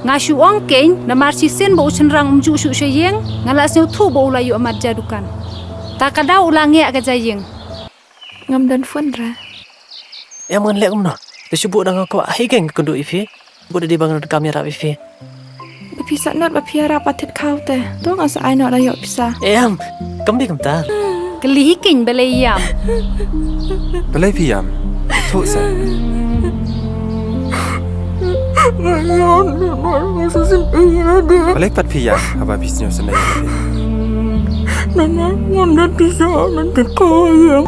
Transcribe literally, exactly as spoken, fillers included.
Nga shu ong keiñ, namar shisien ba u shynrang um ju shu sha ïing, nga la sngewthuh ba u la ïoh mat ja dukan. Ta ka daw u la ngiah ka ja ïing. Ngam don phone ra. Em, ngan leh kumno? Te shu buh da nga kwah hi keiñ ka kynduh ïa phi. Buh da dei ba ngan kam ïarap ïa phi. Ba phi sah not ba phi ïarap ba thit khaw te. To nga sa ai noh da ïoh pisa. Em, kam dei kumta. Kylli hi keiñ balei ïam. Balei phi ïam? Thuh sa. Balei pat phi ïam haba phi sngewsynei ïa phi? Nana, ngan da pisa, ngan da khaw ïam.